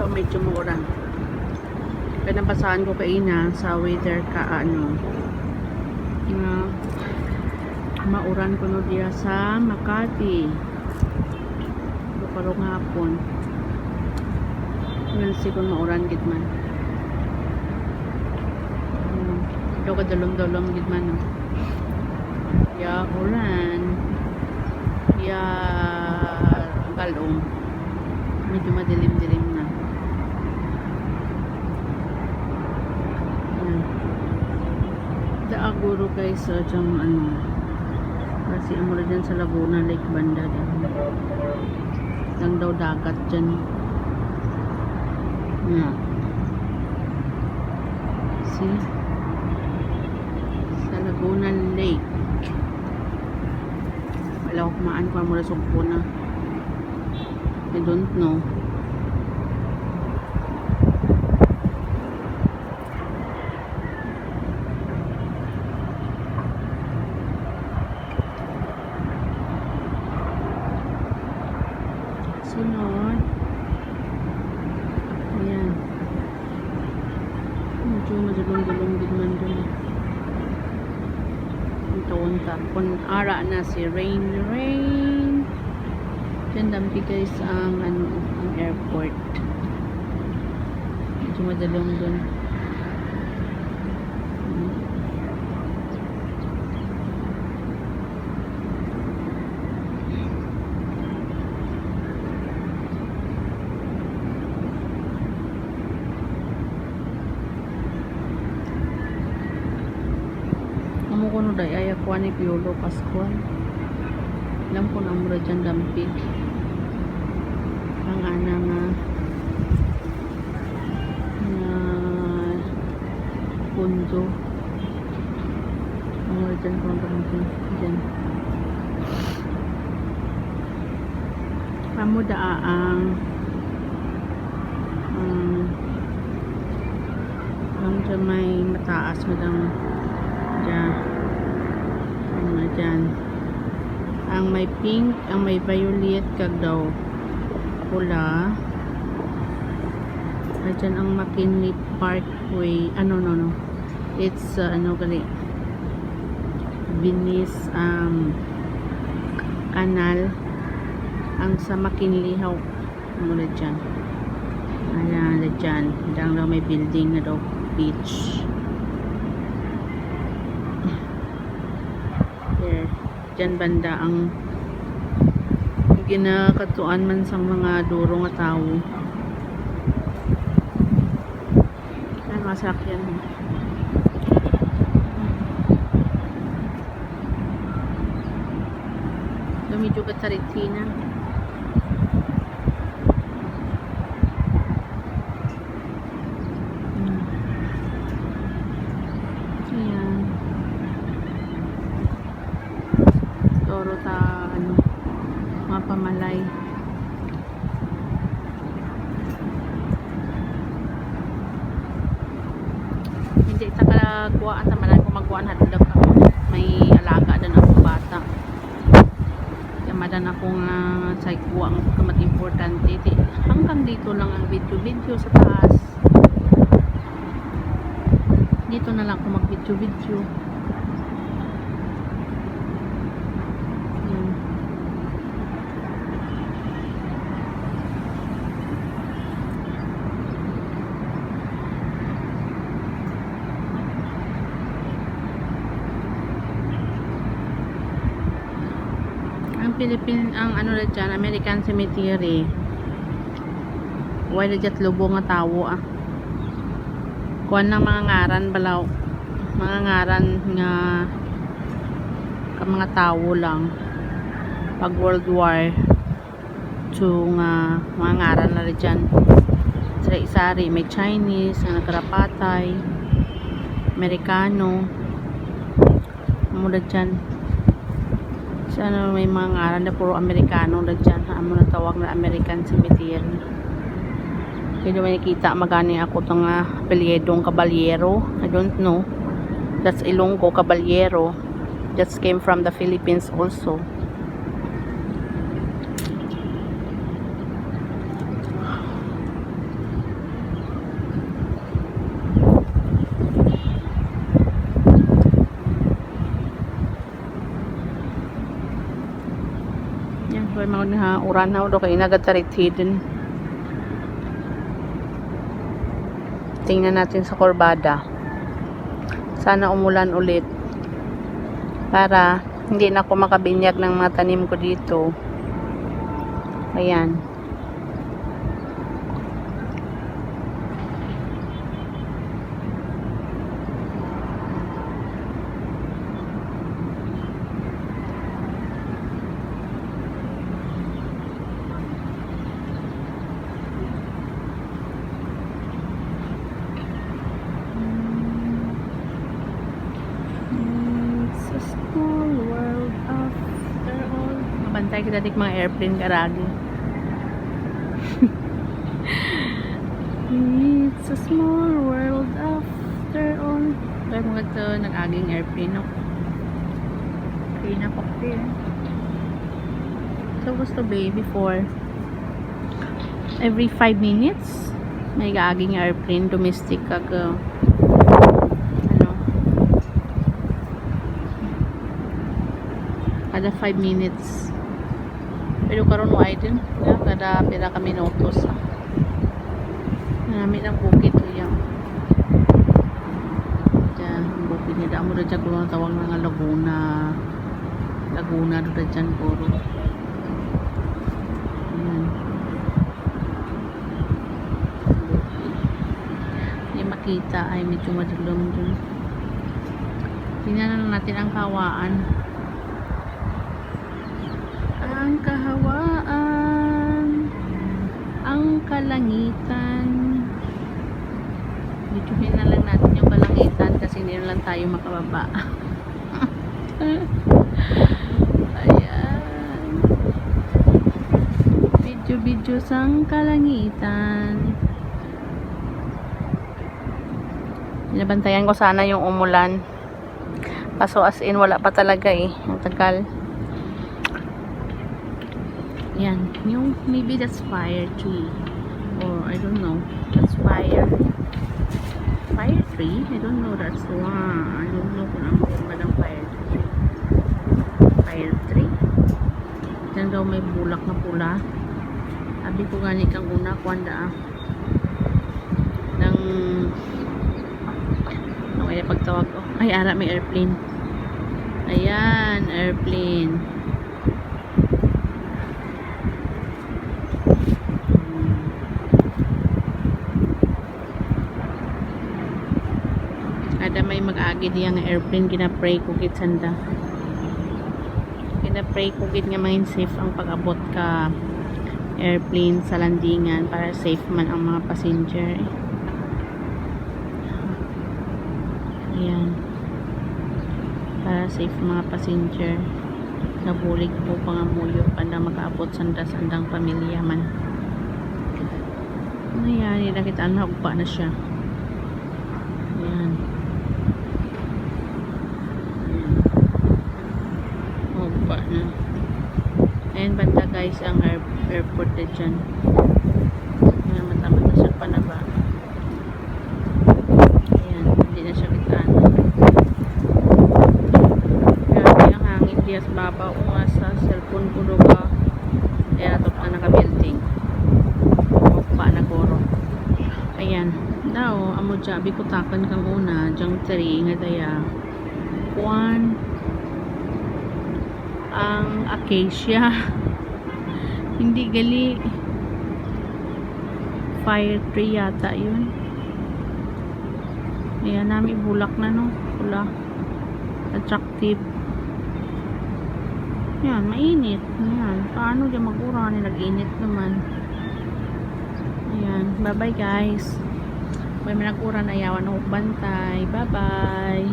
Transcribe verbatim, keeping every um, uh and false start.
Medyo mauran. Kaya nabasahan ko kaina sa weather ka, ano, nga mauran kuno diya sa Makati. Pero karong hapon, we'll see kung mauran gid man. Hmm. Daw kadulom-dulom gid man, no? Ya, ulan. Ya, balong. Medyo madilim-dilim na. Yan. Daaguro, guys, sa diyang, ano, kasi amo ra dyan sa Laguna Lake banda dyan. Lang daw dagat dyan. Yan. See? Sa Laguna Lake. Wala ko kumaan kung mura sugpo na. I don't know. Sunod. Ayan. Medyo madulong-dulong din man dun. Ang tawon ka. Kung ara na si Rain Rain. Diyan dampi, guys, ang, ano, ang airport. Medyo madulong dun. Amo kuno day ay ako ni Piolo Pascual. Alam ko na mura dyan dampi. Ang ana nga na punto. Ang origin ko ang pamangkin. Diyan. Amo daa ang, um, ang dyan may mataas mo lang dyan. Ano na dyan? Ang may pink, ang may violet, kag daw pula. Ayan ang McKinley Parkway. Ano, no, no. It's, uh, ano gali? Venice, um, Canal. Ang sa McKinley, how, ano na dyan? Ayan, na dyan. Dang daw may building na daw beach. There. Diyan banda ang ginakatuan man sang mga duro nga tawo. Ang mga sakyan. Medyo katsaritsina. Hmm. Ayan. Toro ta, ano, mga pamalay. Hindi ta kakuhaan, tamanan ko magkuhaan, hadlok ako. May alaga din akong bata. Kaya madan ako nga sa kuha ang kamat importante. Di, hanggang dito lang ang video-video sa taas. Dito na lang ako mag-video-video. Hmm. Ang Philippine, ang ano na dyan, American Cemetery. Wala dyan lubong nga tawo, ah. Kuwan ng mga ngaran balaw. Mga ngaran nga ka mga tawo lang. Pag World War Two nga mga ngaran na rin dyan. Sari-sari, may Chinese nga nakarapatay, Amerikano. Amo na dyan. Sa ano, may mga ngaran na puro Amerikano na dyan. Amo na tawag na American Cemetery. Hindi naman nakita magani ako itong, ah, apelyidong Caballero. I don't know. That's Ilonggo Caballero. Just came from the Philippines also. Uranaw do kay inagad sa Red Hidden. Tingnan natin sa kurbada. Sana umulan ulit para hindi na ako makabinyag ng mga tanim ko dito. Ayan. It's a small world after all. Mabantay kita dik mga airplane karagi. It's a small world after all. Kaya mga to nag-aging airplane, no? Kaya na pa, eh. So, gusto ba before? Every five minutes may gaagi nga airplane, domestic kag, uh, ano, kada five minutes. Pero karon wa, ay din, yeah, kada pila ka minutos, ah. Nami ng bukid, iya. Diyan, ang bukid niya. Damo na dyan, kung tawag na nga Laguna. Laguna, doon na dyan, puro. Ayan. Hindi makita, ay medyo madulom dun. Tingnan na lang natin ang kahawaan. Ang kahawaan, ang kalangitan. Videohin na lang natin yung kalangitan kasi hindi na lang tayo makababa. Ayan. Video-video sang kalangitan. Binabantayan ko sana yung umulan. Kaso as in, wala pa talaga eh. Ang tagal. Yan. Yung, maybe that's fire tree. Or, I don't know. That's fire. Fire tree? I don't know. That's one. I don't know kung ano yung fire tree. Fire tree? Yan daw may bulak na pula. Abi ko gani kang una, kuwan da, ah. Nang, ano kaya pagtawag ko? Ay, ara, may airplane. Ayan, airplane. Kada may mag-agi diya nga airplane, gina-pray ko gid sanda. Gina-pray ko gid nga mangin safe ang pag-abot ka airplane sa landingan para safe man ang mga passenger. Ayan. Para safe mga passenger. Nabulig po pangamuyo pa na makaabot sanda sa andang pamilya man. Ayan, nakita na, ugpa na siya. Ayan. Ayan. Ugpa na. Ayan, banda guys, ang air-, airport na dyan. Ayan, mata-mata siya panaba. Ayan, hindi na siya kitaan. Grabe ang hangin diya sa babaw. O nga sa cellphone ko, duga. Kaya ato pa naka-building. Ugpa na guro. Ayan. Daw, amo dya, bikutakan kang una, dyang tree nga daya. Kuan. Ang acacia. Hindi gali. Fire tree yata yun. Ayan, nami bulak na, no? Pula. Attractive. Yan, mainit. Yan. Paano dyan mag-uran? Nag-init naman. Ayan. Bye-bye, guys. May manag-uran, ayawan ako bantay. Bye-bye.